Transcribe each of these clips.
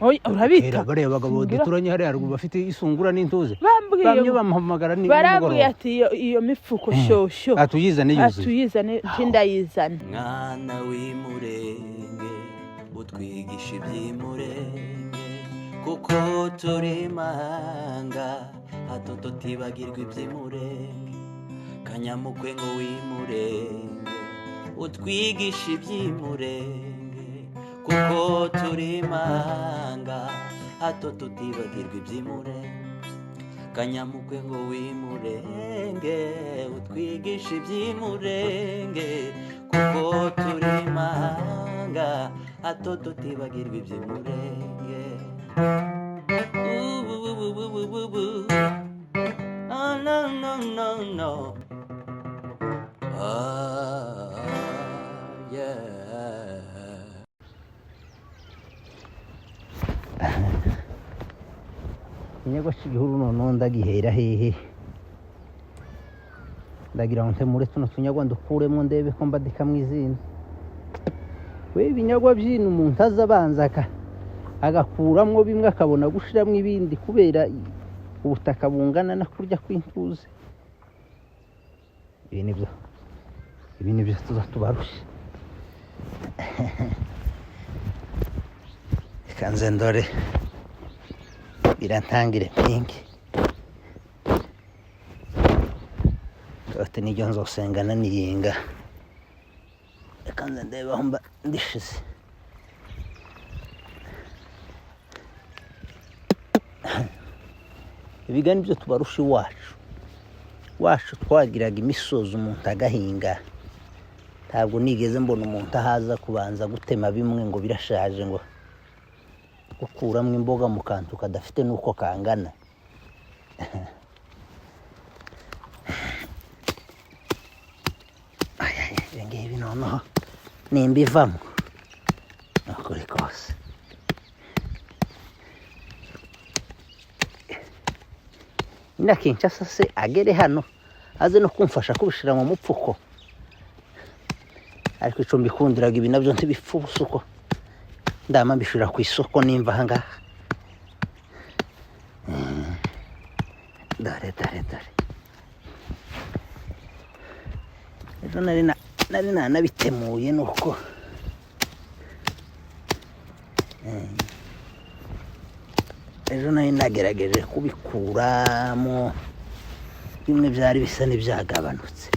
Oya, urabita. Kera bariya bagabo Singira. duturanye hariya haruguru bafite isungura n'intuze, Bambwiye bamwe bamuhamagara ni barambwiye nimugoroba. Ati iyo mifuko shosho Atuyizane yuzuye. Atuyizane, ntindayizane. Mwana w'Imurenge, utwigisha iby'Imurenge, kuko turi imanga, hato tutibagirwa iby'Imurenge. Kanyamukwe ngo w'Imurenge, utwigisha iby'Imurenge, kuko turi imanga, hato tutibagirwa iby'Imurenge. Kanyamukwe ngo w'Imurenge, utwigisha iby'Imurenge, kuko turi imanga, hato tutibagirwa iby'Imurenge. Ububububububu. Oh, no, no, no, no. Ah, yeah. Ikinyagwa c'igihuru noneho ndagihera hehe? Ndagira ngo ntemure tuno tunyagwa, ndukuremo, ndebe ko mbadikamwo izindi. We, ibinyagwa byino umuntu aza abanza agakuramwo bimwe, akabona gushiramwo ibindi, kubera ubutaka bungana na kurya kw'intuze. Ibi nibyo tuza tubarusha. Reka nze ndore, birantangire mpinge ati niryo nzosengana niyinga. Reka nze ndebe aho mba ndishize. Ibiga nibyo tubarusha. Iwacu twagiraga imisozi, umuntu agahinga. Ntabwo nigeze mbona umuntu ahaza kubanza gutema bimwe ngo birashaje, ngo gukuramo imboga mu kantu kadafite n'uko kangana. Ay, ay, ibi ngibi noneho nimba ivamo ni ukuri kose. Ina Kinshasa se agere hano aze no kumfasha kubishira mu mupfuko, ariko ico mbikundiraga, ibi nabyo ntibipfa ubusa, uko ndama mbishira ku isoko nimva ahangaha. Dore, dore, dore, ejo nari nanabitemuye, nuko ejo nari nagerageje kubikuramo bimwe byari bisa n'ibyagabanutse.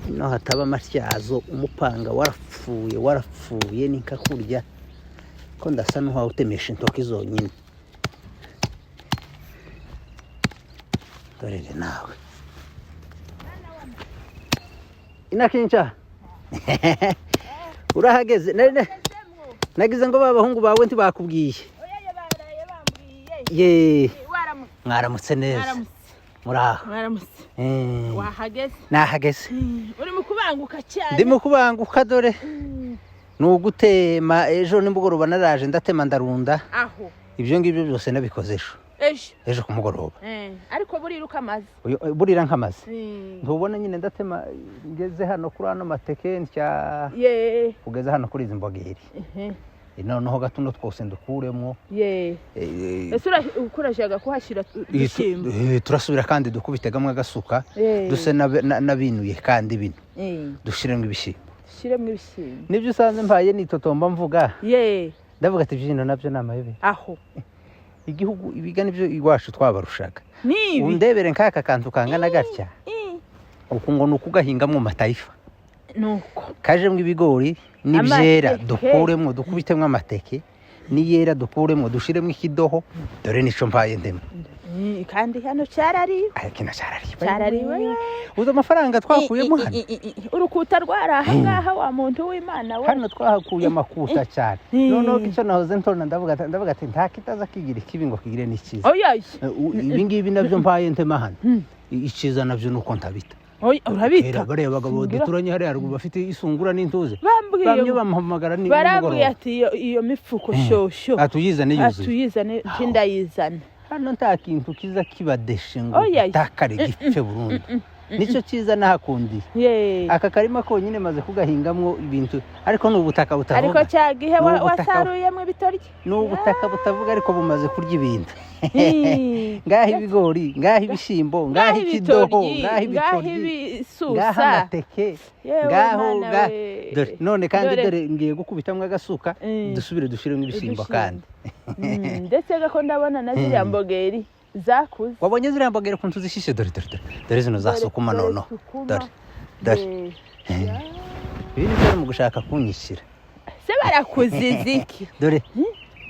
Ino hataba amatyazo, umupanga warapfuye, warapfuye. Ni nka kurya ko ndasa n'uwawutemesha intoki zonyine. Dorere nawe inakinca urahageze. Nagize ngo ba bahungu bawe ntibakubwiye. Oya, baraye bambwiye. Ye. Waramutse? Mwaramutse neza. Mwaramutse. Muraho? Mwaramutse. Wahageze? Nahageze. Uri mu kubanguka cyane. Ndimo kubanguka, dore ni ugutema. Ejo nimugoroba naraje ndatema, ndarunda. Aho. Ibyo ngibyo byose nabikoze ejo. Ejo? Ejo ku mugoroba. Ariko buriruka amazi. Burira nk'amazi. Ntubona nyine ndatema ngeze hano kuri ano mateke ntya, kugeza hano kuri izi mbogeri. Noneho gatuno twose ndukuremo. Ese urashaka kuhashyira udushyimbo? Turasubira kandi dukubite gamwe agasuka, duse n'abinuye kandi bino dushiremo ibishyimbo. Dushyiremo ibishyimbo. Nibyo usanze mbaye nitotomba mvuga. Ndavuga ati byino nabyo ni amayobera. Aho. Igihugu ibiga nibyo iwacu twabarushaga. Nibi. Undebere nk'aka kantu kangana gatya, uku ngo ni ukugahingamo matayifa. Nuko. Kajemo ibigori n'ibyera, Amateke. dukuremo, dukubitemo amateke, niyera dukuremo, dushiremo ikidoho. Dore nico mbaye ndemo. Kandi hano cyarariwe. Aya kino cyarariwe. Cyarariwe. Uzi amafaranga twakuyemo hano? Urukuta rwari aha ngaha, wa muntu w'Imana we. Hano twahakuye amakuta cyane. Noneho icyo nahoze ntona, ndavuga ati nta kitaza kigira ikibi ngo kigire n'ikiza. Oya. Ibi ngibi nabyo mbaye ntema hano, icyiza nabyo ni uko ntabita. Oya, urabita. Kera bariya bagabo Singira. duturanye hariya haruguru bafite isungura n'intuze, Bambwiye bamwe bamuhamagara ni barambwiye nimugoroba. Ati iyo mifuko shosho Atuyizane yuzuye. Atuyizane, ntindayizane. Hano nta kintu kiza kibadeshe ngo Oya. gitakare, gipfe burundu. Nicyo cyiza nahakundiye. Ye. Aka karima konyine maze kugahingamwo ibintu, ariko ni ubutaka Ariko butavuga. cya gihe Ni ubutaka- wasaruyemo ibitoryi. Ni ubutaka butavuga, ariko bumaze kurya ibintu. Ii. Ngaho ibigori, ngaho ibishyimbo, ngaho ikidoho, ibitoryi, ngaho ngaho ibitoryi, ngaho ibisusa. amateke, Yewe ngaho Mana we. Dore none kandi Dore. dore ngiye gukubitamwo agasuka, dusubire dushiremo ibishyimbo Udushyimbo. kandi. Ndetse gako ndabona na ziriya mbogeri zakuze. Wabonye ziriya mbogeri ukuntu zishishe? Dore, dore, dore, dore zino za sukuma. Dore Noneho sukuma. dore, dore. Ibi ni byo mu gushaka kunyishyira. Se barakuziza iki? Dore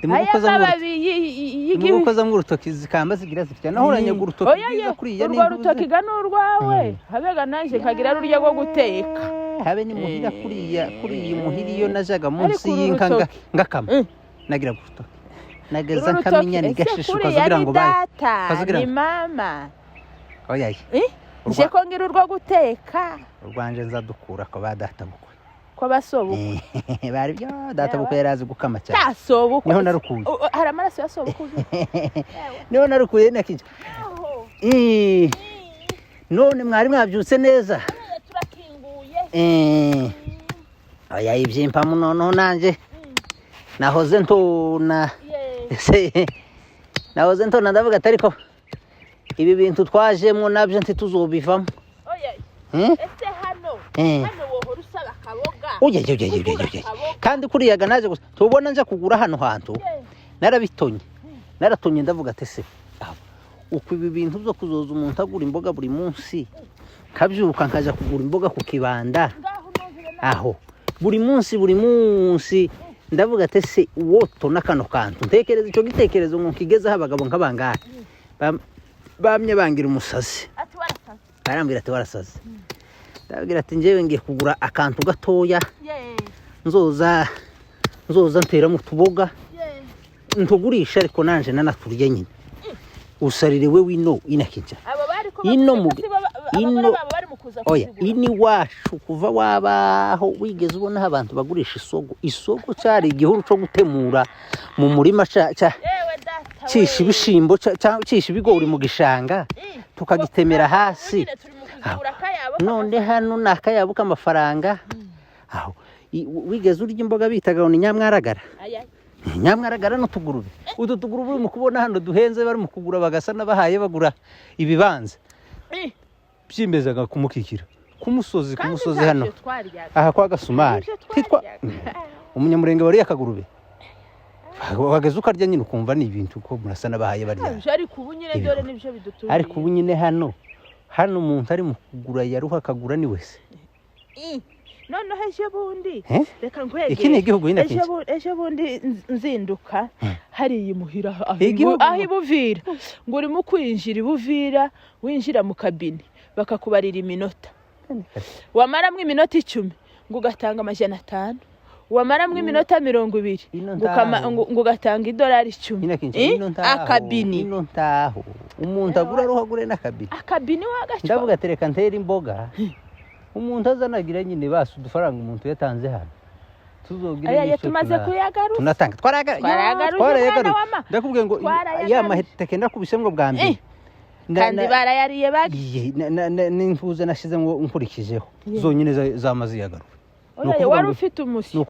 ndimo Aya gukozamo mababi ndimo y'igihu. gukozamo urutoki, zikamba zigira zitya, nahoranye urutoki Oya rwiza ye, kuriya urwo n'intuze. rutoki ga ni urwawe, habega nanjye kagira rurya rwo guteka. Habe ni muhira kuriya, kuriya muhira iyo najaga munsi Ariko uru y'inka rutoki. ngakama, nagira urutoki nageza Uru rutoki, nkamenya ese nigashisha kuriya ukazugira ni ngo baye data ukazugira ni ngo mama? Oya ye. Eh? Nje ko ngira urwo guteka. Urwanje nzadukura ko ba data bukwe. Kw'abasobukwe. Bari byo data bukwe yari azi gukama cyane. Tasobukwe. Niho narukuye. Hari amaraso ya sobukwe. Niho narukuye nakije. None mwari mwabyutse neza? Turakinguye. Oya, ibyimpamu noneho nanjye nahoze ntona. Ese nahoze ntona, ndavuga ati ariko ibi bintu twajemo nabyo ntituzobivamo. Oya. Eh? Ese hano hano wohora usaba akaboga? Oya, oya, oya, oya, oya. Kandi kuriyaga naje gusa tubona nja kugura hano hantu, narabitonye, naratonye, ndavuga ati se aho, uko ibi bintu byo kuzoza umuntu agura imboga buri munsi, nkabyuka nkaja kugura imboga ku kibanda Ngaho numvire aho buri munsi, buri munsi, ndavuga ati se wotona kano kantu, ntekereza icyo gitekerezo ngo nkigezeho abagabo nk'abangahe. Bamye bangira umusazi. Ati warasaze. Barambwira ati warasaze. Ndababwira ati njyewe ngiye kugura akantu gatoya, nzoza nteramo utuboga ntugurisha, ariko nanje nanaturya nyine usarire we wino inakija. Abo bari ko Ino baguseka, si abagore babo bari mu kuza Oya. kuzigura. Ini wacu kuva wabaho wigeze ubonaho abantu bagurisha isogo? Isogo cyari igihuru cyo gutemura mu murima Yewe data we. cisha ibishimbo cisha ibigori mu gishanga, tukagitemera hasi. Nyine turi mu kuzigura akayabo. None hano ni akayabo k'amafaranga aho. Wigeze urya imboga bitaga ngo ni nyamwaragara? Aya. Nyamwaragara n'utugurube, utu tugurube uri mu kubona hano duhenze, bari mu kugura bagasa n'abahaye bagura ibibanza. Byimezaga kumukikira ku musozi, ku Kandi musozi ntacyo hano twaryaga. aha kwa Gasumari. Ntacyo Titwa twaryaga. umunyamurenge wariye akagurube, wageze ukarya nyine ukumva ni ibintu ko murasa n'abahaye barya. Ntabyo, ariko ubu nyine dore nibyo bidutungiye. Ariko ubu nyine hano umuntu ari mu kugura yaruha akagura ni wese. Noneho ejo bundi, Eh? reka nkwegere. Iki ni igihugu nyine Ejo akenshi. ejo bundi nzinduka hariya imuhira aho Igihugu- aho ibuvira, ngo urimo kwinjira ibuvira, winjira mu kabini bakakubarira iminota, wamaramwo iminota 10 ngo ugatanga 500, wamaramwo iminota 20 Ino ngo ntaho. ngo ugatanga idolari 10. Nyine akenshi ino ntaho. Akabini. Ino ntaho umuntu agura aruha agure n'akabini. Akabini wagacwa. Ndavuga ati reka ntere imboga, umuntu azanagira nyine basi udufaranga umuntu yatanze hano tuzogira Aya n'icyo tumaze kuyagaruza. Tunatanga Twarayagaruje, twarayagaruje. mwana wa ma. Ndakubwiye ngo Twarayagaruje. ya mateke ndakubise ngo bwa mbere Kandi barayariye bagi. Iye, n'intuze nashize ngo nkurikijeho zonyine zamaze yagaruwe. Ni Oya, ukuvuga wari ngo ufite umusyo.